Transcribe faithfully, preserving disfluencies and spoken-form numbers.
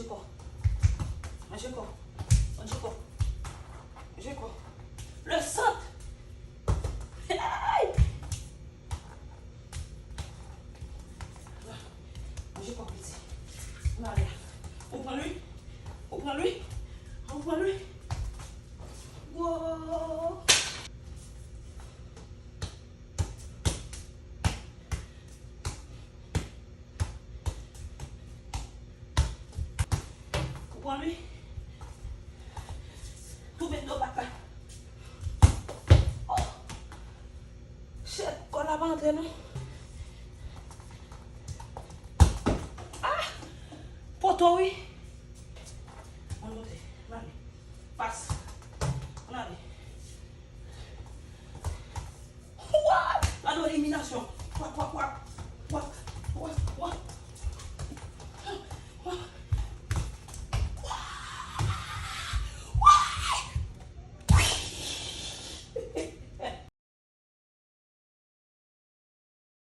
Manje kò. Manje kò. Manje kò. Manje kò. Le sant. Ay! Manje kò piti. Mwen ale la. Ou pran lwi? Ou pran lwi? Ou pran lwi? Wow! Ou pran lwi? Tou met do pat la. Oh! Shit, kò la pa antre non. Ah! Poto wi. Mwen monte. Mwen ale. Pas.